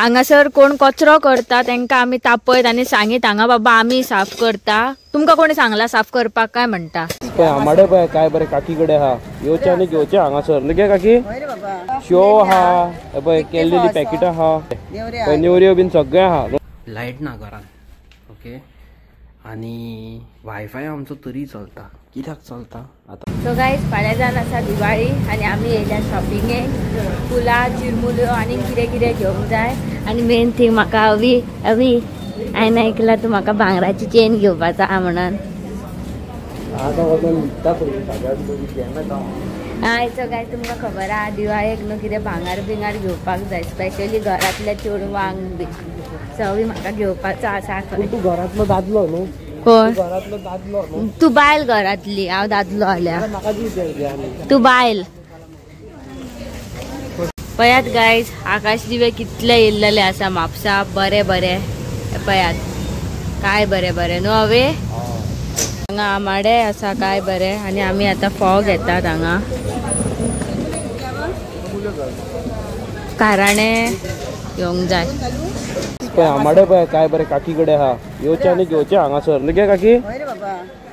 हांगासर कोण कचरो करता तेंका आमी तापयत आनी सांगीत हांगा बाबा आमी साफ करता. तुमकां कोणी सांगला साफ करपाक काय म्हणटा? पळय आमाडे पळय काय बरें काकी कडेन आहा, येवचें आनी घेवचें हांगासर. न्ही काकी? शेव आहा, पळय केल्लेली पॅकेटां आहा, नेवऱ्यो बीन सगळें आहा. लायट ना घरान, ओके, आनी वायफाय आमचो तरी चलता. कित्याक चलता आतां? सो गायज फाल्यां जावन आसा दिवाळी आनी आमी येयल्या शॉपिंगेक. फुलां चिरमुल्यो आनी कितें कितें घेवंक जाय. आनी मेन थींग म्हाका अवी अवी हांवें आयकलां तूं म्हाका भांगराची चेन घेवपाचो आहा म्हणून. हय. सो गायज तुमकां खबर आहा दिवाळेक न्हू कितें भांगर बिंगार घेवपाक जाय, स्पेशली घरांतल्या चेडवांक बी. सो अवी म्हाका घेवपाचो आसा. तूं घरांतलो दादलो न्हू? कोण? तूं बायल घरांतली, हांव दादलो आल्या. तूं बायल. पळयात गायज आकाश दिवे कितले येयल्लेले आसा म्हापसा, बरे बरे पळयात काय बरे बरे न्हू हवे. हांगा आमाडे आसा काय बरे. आनी आमी आतां फोव घेतात हांगा. काराणे घेवंक जाय. पळय आमाडे पळय काय बरें काकी कडेन आहा, येवचें आनी घेवचें हांगासर. न्ही काकी?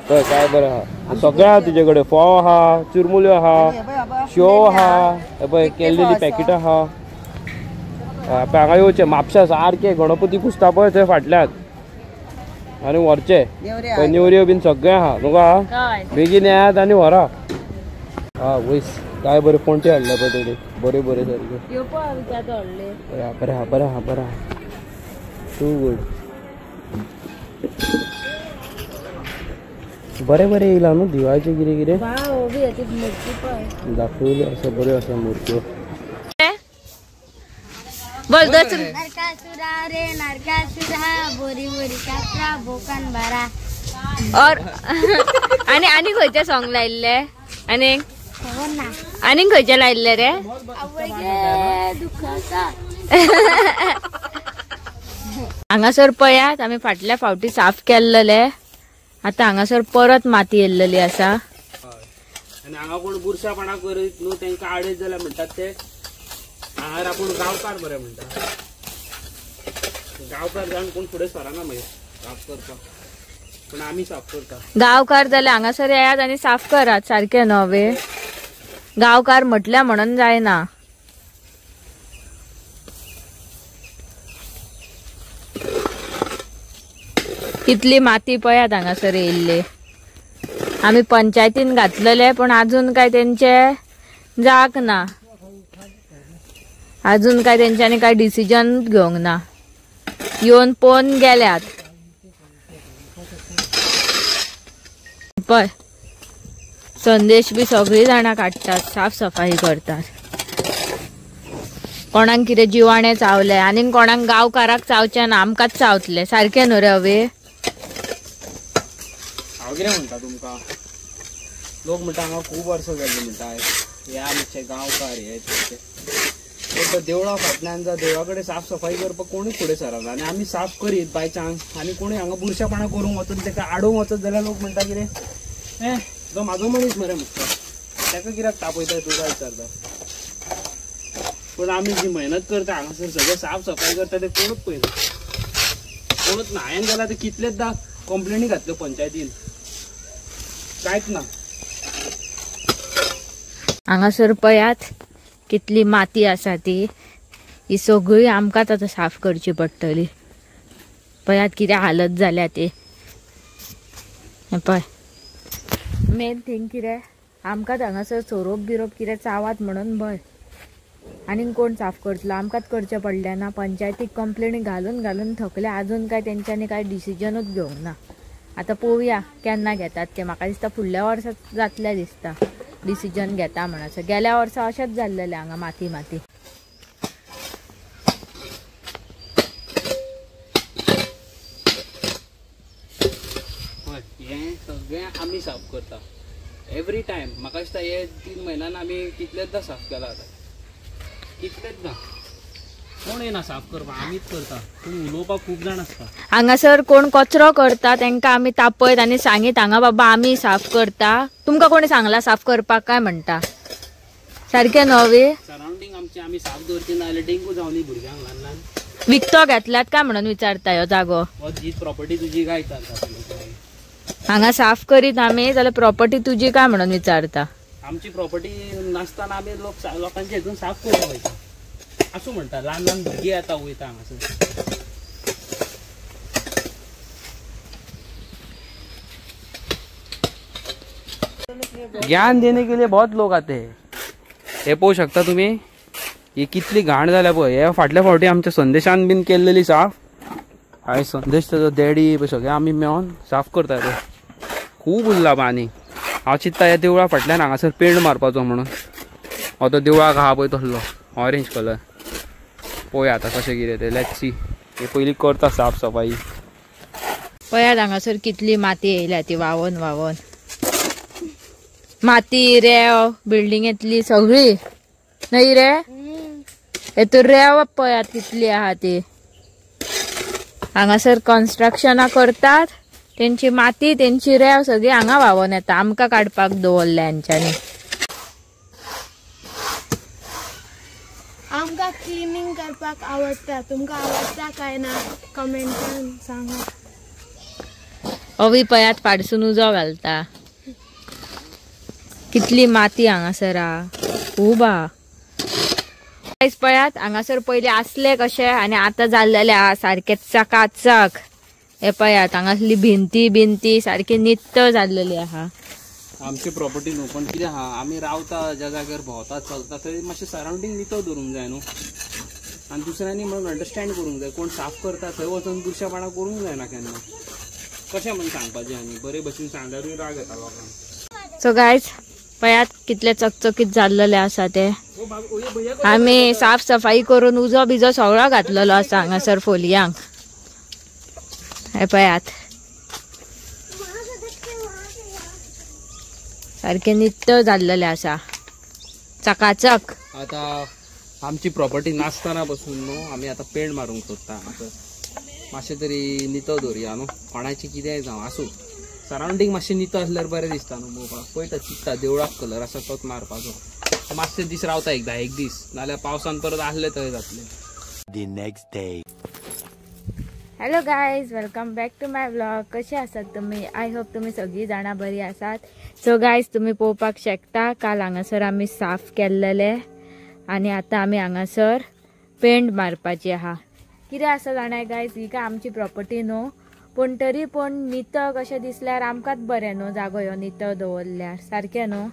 पळय काय बरें आहा, सगळें आहा तुजे कडेन. फोव आहा, चिरमुल्यो आहा, शेव आहा, पळय केल्लेली पॅकेटां आहा. पळय हांगा येवचें म्हापशा सारकें गणपती पुजता पळय थंय फाटल्यान आनी व्हरचें. पळय नेवऱ्यो बीन सगळें आहा तुका. बेगीन येयात आनी व्हरा. हा वयस काय बरें पणटे हाडले पळय तेणी, बरे बरे सारके. बरें आहा, बरें आहा, बरें आहा. Too good. बरें बरें येयला न्हू दिवाळीचें कितें कितें दाखयले आसा. बऱ्यो आसा मुर्त्यो. और आनी आनी खंयचें सॉंग लायिल्लें? आनी आनी खंयचें लायिल्लें रे? हांगासर पळयात आमी फाटल्या फावटी साफ केल्लेले, आतां हांगासर परत माती येयल्लेली आसा. आनी हांगा कोण बुरशापणां करीत न्हू तेंकां आडयत जाल्यार म्हणटात ते हांगार आपूण गांवकार बरें म्हणटा. गांवकार जावन कोण फुडें सरना मागीर साफ करपाक, पूण आमी साफ करता. गांवकार जाल्यार हांगासर येयात आनी साफ करात सारकें न्हू वे. गांवकार म्हटल्यार म्हणून जायना. कितली माती पळयात हांगासर येयल्ली. आमी पंचायतीन घातलेले पण अजून काय तेंचे जाग ना, अजून काय तेंच्यांनी काय डिसिजन घेवंक ना. येवन पळोवन गेल्यात. पळय संदेश बी सगळीं जाणां काडटात, साफ सफाई करतात. कोणाक कितें जिवाणें चावलें आनी कोणाक गांवकाराक चावचें ना, आमकांच चावतलें सारकें न्हू रे हवे. हांव कितें म्हणटा तुमकां, लोक म्हणटा हांगा खूब वर्सां जालीं म्हणटा हे आमचे गांवकार हे ते. देवळा फाटल्यान जावं देवळा कडेन साफ सफाई करपाक कोणूय फुडें सरना आनी आमी साफ करीत बाय चान्स आनी कोणूय हांगा बुरशेपणां करूंक वचत तेका आडोवंक वचत जाल्यार लोक म्हणटा कितें ए तो म्हाजो मनीस मरे म्हणटा, तेका कित्याक तापयता तूं काय विचारता. पूण आमी जी मेहनत करता हांगासर सगळें साफ सफाई करता ते कोणूच पळयना, कोणूच ना. हांवें जाल्यार ते कितलेदा कंप्लेनी घातल्यो पंचायतीन, कांयच ना. हांगासर पळयात कितली माती आसा ती, ही सगळी आमकांच आतां साफ करची पडटली. पळयात कितें हालत जाल्या ती. पळय मेन थींग कितें आमकांच हांगासर सोरोप बिरोप कितें चावात म्हणून भंय. आनीक कोण साफ करतलो? आमकांच करचें पडलें ना. पंचायतीक कंप्लेनी घालून घालून थकले, अजून काय तेंच्यांनी काय डिसिजनूच घेवंक ना. आतां पळोवया केन्ना घेतात ते. म्हाका दिसता फुडल्या वर्सा जातलें दिसता डिसिजन घेता म्हणून. गेल्या वर्सा अशेंच जाल्लेलें हांगा माती माती. हें सगळें आमी साफ करता एवरी टायम. म्हाका दिसता हे 3 म्हयन्यान आमी कितलेदा साफ केला आतां, कितलेदा. कोण येना साफ करपाक, आमीच करता. पूण उलोवपाक खूब जाण आसता. हांगासर कोण कचरो करता तेंका आमी तापयत आनी सांगीत हांगा बाबा आमी साफ करता. तुमकां कोणी सांगला साफ करपाक काय म्हणटा? सारकें न्हू वे? सरावंडींग आमची आमी साफ दवरची ना जाल्यार डेंगू जावनी भुरग्यांक ल्हान ल्हान. विकतो घेतल्यात काय म्हणून विचारता ह्यो जागो. प्रॉपर्टी तुजी काय विचारता? हांगा साफ करीत आमी जाल्यार प्रॉपर्टी तुजी काय म्हणून विचारता. आमची प्रॉपर्टी नासतना आमी लोक लोकांचे हितून साफ करूंक वयता आसूं म्हणटा. ल्हान ल्हान भुरगीं येता वयता हांगासर. ज्ञान देने के लिए बहुत लोग आते हैं. हे पळोवंक शकता तुमी ही कितली घाण जाल्या पळय. हे फाटल्या फावटी आमच्या संदेशान बीन केल्लेली साफ. हांवें संदेश तेजो डॅडी पळय सगळे आमी मेळोन साफ करता पळय. खूब उरला आनी हांव चिंत्ता ह्या देवळा फाटल्यान हांगासर पेंट मारपाचो म्हणून. हो तो देवळाक आहा पळय तसलो ऑरेंज कलर. पळोवया आतां कशें कितें तें. Let's see. हे पयलीं करता साफ सफाई. पळयात हांगासर कितली माती येयल्या ती व्हांवोन व्हांवोन. माती रेंव बिल्डिंगेंतली सगळी न्हय रे. हेतून रेंव पळयात कितली आहा ती. हांगासर कन्स्ट्रक्शनां करतात तेंची माती तेंची रेंव सगळी हांगा व्हांवोन येता. आमकां काडपाक दवरल्या हेंच्यांनी. आमकां क्लिनींग करपाक आवडटा. तुमकां आवडटा काय ना कमेंटान सांगा. अवी पळयात पाडसून उजो घालता. कितली माती हांगासर आहा खूब आहा. पळयात हांगासर पयलीं आसले कशे आनी आतां जाल्लेले आहा सारके चकाचक. हे पळयात हांगासली भिंती भिंती सारकी नित्त जाल्लेली आहा. आमची प्रॉपर्टी न्हू पण कितें आहा आमी रावता ज्या जाग्यार भोंवता चलता थंय मातशें सरावंडींग नितळ दवरूंक जाय न्हू. आनी दुसऱ्यांनी म्हणून अंडरस्टँड करूंक जाय. कोण साफ करता थंय वचून बुरशेपणां करूंक जायना केन्ना. कशें म्हणून सांगपाचें आनी बरे भशेन सांगल्यारूय राग येता लोकांक. सो गायज पळयात कितले चकचकीत जाल्लेले आसा ते. आमी साफ सफाई करून उजो बिजो सगळो घातलेलो आसा हांगासर फोलयांक. हे पळयात सारकें नित्त जाल्लेलें आसा चकाचक. आतां आमची प्रॉपर्टी नासतना पसून न्हू आमी आतां पेंट मारूंक सोदता. आतां मातशें तरी नितळ दवरुया न्हू. कोणाचें कितेंय जावं आसूं सरावंडींग मातशें नितळ आसल्यार बरें दिसता न्हू पळोवपाक. पळयता चिंत्ता देवळाक कलर आसा तोच मारपाचो. मातशे दीस रावता एकदा एक दीस नाल्यार पावसान परत आसले थंय जातले. The next day. Hello guys, welcome back to my vlog. कशे आसात तुम्ही? I hope तुम्ही सगळी जाणां बरी आसात. सो गायज तुम्ही पळोवपाक शकता काल हांगासर आमी साफ केल्लेले आनी आतां आमी हांगासर पेंट मारपाची आहा. कितें आसा जाणाय गायज, ही काय आमची प्रॉपर्टी न्हू पूण तरी पूण नितळ कशें दिसल्यार आमकांच बरें न्हू. जागो ह्यो नितळ दवरल्यार सारकें न्हू.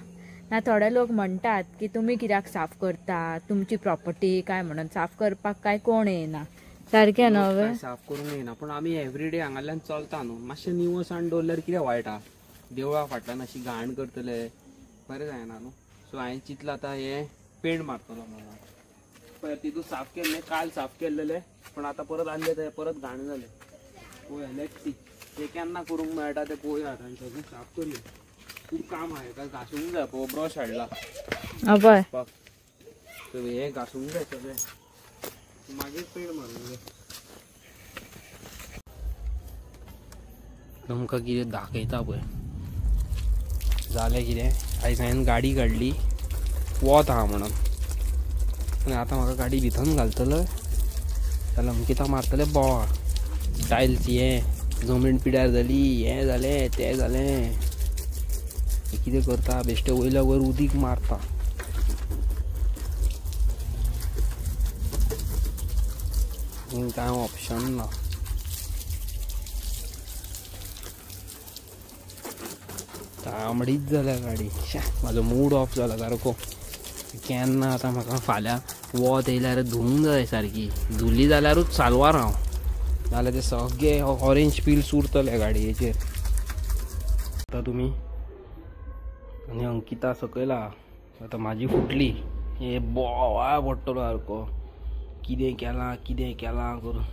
ना थोडे लोक म्हणटात की तुमी कित्याक साफ करता, तुमची प्रॉपर्टी काय म्हणून. साफ करपाक काय कोण येना सारकें न्हू. साफ करूंक येना पूण आमी एवरीडे हांगाल्यान चलता न्हू. मातशें निवळसाण दवरल्यार कितें वायट आहा. देवळा फाटल्यान अशी घाण करतले बरें जायना न्हू. सो हांवें चिंतलां आतां हें पेंट मारतलो म्हणून. पळय तितून साफ केल्लें काल साफ केल्लेलें पूण आतां परत आसलें तें परत घाण जालें. पळोवया let's see तें केन्ना करूंक मेळटा तें पळोवया. आतां सगळें साफ करूया. खूब काम आहा हेका घासूंक जाय. पळय ब्रश हाडला पळय हें घासूंक जाय सगळें मागीर पेंट मारूंक जाय. तुमकां कितें दाखयता पळय जालें कितें. आयज हांवें गाडी काडली वत आहा म्हणून आनी आतां म्हाका गाडी भितन घालतलो जाल्यार अंकिता मारतले बोवाळ. टायल्स हें जमीन पिड्यार जाली हें जालें तें जालें. कितें करता बेश्टे वयल्या वयर उदीक मारता. काय ऑप्शन ना. तांबडीच जाल्या गाडी. म्हाजो मूड ऑफ जाला सारको. केन्ना आतां म्हाका फाल्यां वत येयल्यार धुवूंक जाय सारकी. धुली जाल्यारूच सालवार हांव नाल्यार ते सगळे ऑरेंज पिल्स उरतले गाडयेचेर. आतां तुमी आनी अंकिता सकयल आहा. आतां म्हाजी फुटली. हे बोवाळ पडटलो सारको कितें केलां कितें केलां करून.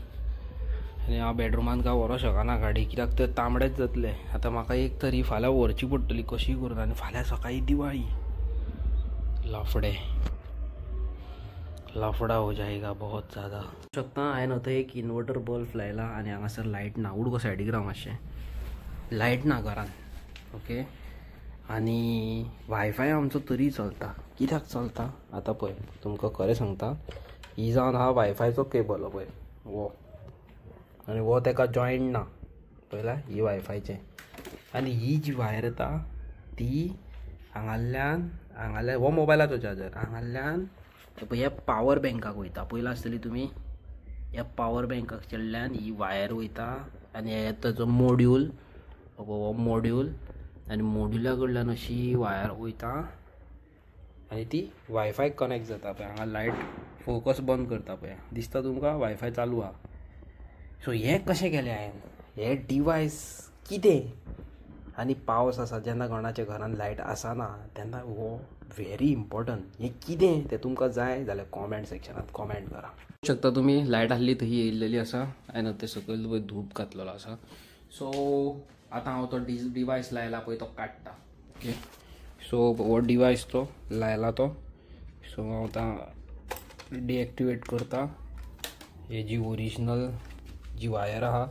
आनी हांव बेडरुमान काय व्हरूंक शकना गाडी कित्याक ते तांबडेच जातले. आतां म्हाका एक तरी फाल्यां व्हरची पडटली कशी करून. आनी फाल्यां सकाळीं दिवाळी. लफडे लफडा हो जाएगा बहुत ज़्यादा. शकता हांवें आतां एक इन्वर्टर बल्ब लायला आनी हांगासर लायट ना. उडको सायडीक राव मातशें. लायट ना घरान. ओके आनी वायफाय आमचो तरी चलता. कित्याक चलता आतां पळय तुमकां खरें सांगता. ही जावन आहा वायफायचो केबल पळय. हो आनी हो तेका जॉयंट ना पळयला ही वायफायचें. आनी ही जी वायर येता ती हांगाल्यान हांगाल्यान हो मोबायलाचो चार्जर हांगाल्यान ह्या पावर बँकाक वयता. पळयला आसतली तुमी ह्या पावर बँकाक कडल्यान ही वायर वयता आनी हे ताचो मॉड्यूल हो मॉड्यूल आनी मॉड्युला कडल्यान अशी वायर वयता आनी ती वायफाय कनेक्ट जाता. पळय हांगा लायट फोकस बंद करता पळय दिसता तुमकां वायफाय चालू आहा. सो हें कशें केलें हांवें हें डिवायस कितें आनी पावस आसा जेन्ना कोणाच्या घरान लायट आसना तेन्ना हो व्हेरी इम्पॉर्टंट. हें कितें तें तुमकां जाय जाल्यार कॉमेंट सेक्शनात कॉमेंट करा. शकता तुमी लायट आहली थंय येयल्लेली आसा हांवें ते सकयल पळय धूप घातलेलो आसा. सो आतां हांव तो डिवायस लायला पळय तो काडटा. ओके सो हो डिवायस तो लायला तो. सो हांव आतां डिएक्टिवेट करता. हे जी ओरिजिनल जी वायर आहा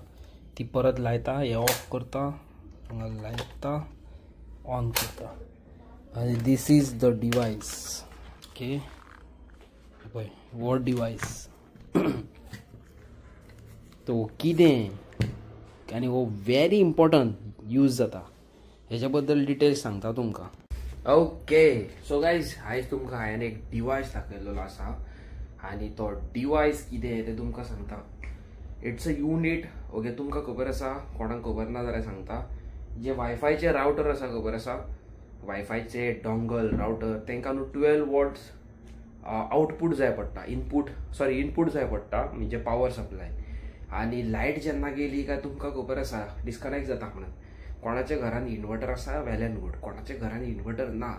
ती परत लायता. हे ऑफ करता हांगा लायता ऑन करता आनी this is the device. Okay पळय हो डिवायस तो कितें आनी हो व्हेरी इम्पॉर्टंट यूज जाता हेच्या बद्दल डिटेल्स सांगता तुमकां. ओके सो गायज आयज तुमकां हांवें एक डिवायस दाखयलेलो आसा आनी तो डिवायस कितें तें तुमकां सांगता. It's a unit. Okay तुमकां खबर आसा कोणाक खबर ना जाल्यार सांगता. जे वायफायचे रावटर आसा खबर आसा वायफायचे डोंगल रावटर तांकां न्हू 12 वॉट्स आउटपूट जाय पडटा इनपूट जाय पडटा म्हणजे पावर सप्लाय. आनी लायट जेन्ना गेली काय तुमकां खबर आसा डिस्कनेक्ट जाता म्हणून. कोणाच्या घरान इन्वर्टर आसा वेल एंड गूड, कोणाच्या घरान इन्वर्टर ना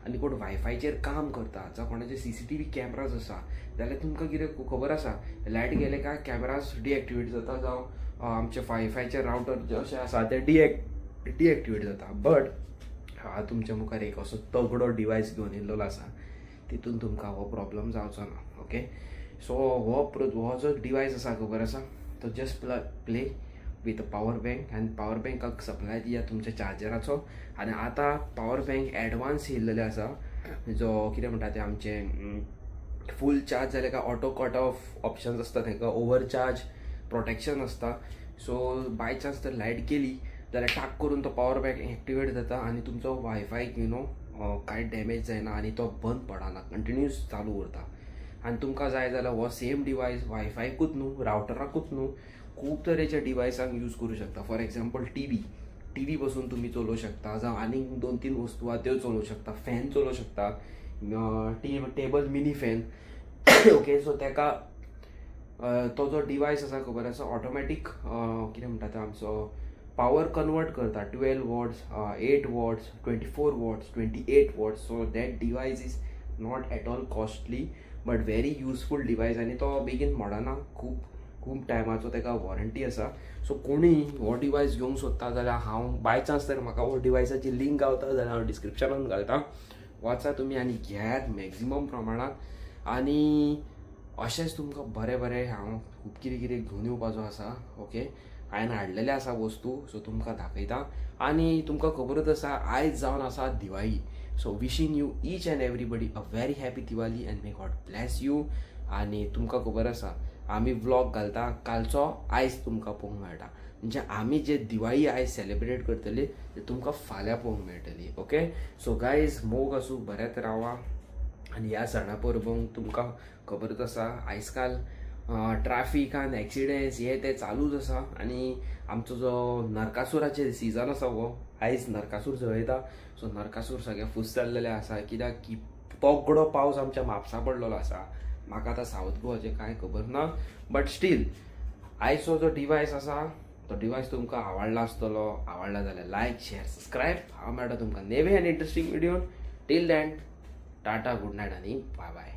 आनी कोण वायफायचेर काम करता जावं कोणाचे CCTV cameras आसा जाल्यार तुमकां कितें खबर आसा लायट गेले काय कॅमेराज डिएक्टिवेट जाता जावं आमचे वायफायचे रावटर जे अशें आसा ते डिएक्टिवेट जाता. बट हांव तुमच्या मुखार एक असो तगडो डिवायस घेवन येयल्लो आसा तितून तुमकां हो प्रॉब्लम जावचो ना. ओके सो हो जो डिवायस आसा खबर आसा तो just play with a power bank आनी पावर बँकाक सप्लाय दिया तुमच्या चार्जराचो. आनी आतां पावर बँक एडवान्स येयल्लेले आसा जो कितें म्हणटा ते आमचें फूल चार्ज जालें काय ऑटो कट ऑफ ऑप्शन्स आसता तांकां ओवर चार्ज प्रोटेक्शन आसता. सो बाय चान्स जर लायट गेली जाल्यार टाक करून तो पावर बँक एक्टिवेट जाता आनी तुमचो वायफाय you know कांय डॅमेज जायना आनी तो बंद पडना कंटिन्यूस चालू उरता. आनी तुमकां जाय जाल्यार हो सेम डिवायस वायफायकूच न्हू रावटराकूच न्हू खूब तरेच्या डिवायसांक यूज करूं शकता. फॉर एग्जाम्पल टीव्ही बसून तुमी चलोवंक शकता जावं आनीक 2-3 वस्तू आहा त्यो चलोवंक शकता. फॅन चलोवंक शकता table mini fan. Okay so ताका तो जो डिवायस आसा खबर आसा ऑटोमॅटीक कितें म्हणटा तो आमचो पावर कन्वर्ट करता 12 watts 8 watts 24 watts 28 watts. So that device is not at all costly but very useful device आनी तो बेगीन मोडना खूब खूब टायमाचो ताका वॉरंटी आसा. सो कोणी हो डिवायस घेवंक सोदता जाल्यार हांव बाय चान्स तर म्हाका हो डिवायसाची लिंक गावता जाल्यार हांव डिस्क्रिप्शनान घालता वाचा तुमी आनी घेयात मॅक्झिमम प्रमाणांत. आनी अशेंच तुमकां बरें बरें हांव खूब कितें कितें घेवन येवपाचो आसा. ओके हांवें हाडलेले आसा वस्तू सो तुमकां दाखयता. आनी तुमकां खबरूच आसा आयज जावन आसा Diwali. So wishing you each and everybody a very happy Diwali and may God bless you. आनी तुमकां खबर आसा आमी व्लॉग घालता कालचो आयज तुमकां पळोवंक मेळटा म्हणजे आमी जे दिवाळी आयज सेलिब्रेट करतली ते तुमकां फाल्यां पळोवंक मेळटली. ओके सो गायज मोग आसूं बऱ्यात रावा आनी ह्या सणा परबोंक तुमकां खबरच आसा आयज काल ट्राफिकान एक्सिडेंट्स हे ते चालूच आसा. आनी आमचो जो नरकासुराचे सिजन आसा हो आयज नरकासूर जळयता. सो नरकासूर सगळे फूस जाल्लेले आसा कित्याक की तगडो पावस आमच्या म्हापसा पडलेलो आसा. म्हाका आतां सावथ गोवाचें कांय खबर ना बट स्टील आयचो जो डिवायस आसा तो डिवायस तुमकां आवडला आसतलो. आवडला जाल्यार लायक शेअर सबस्क्रायब. हांव मेळटा तुमकां नेवे आनी interesting video. Till then tata good night आनी बाय बाय.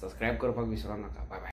सबस्क्रायब करपाक विसरो नाका. बाय बाय.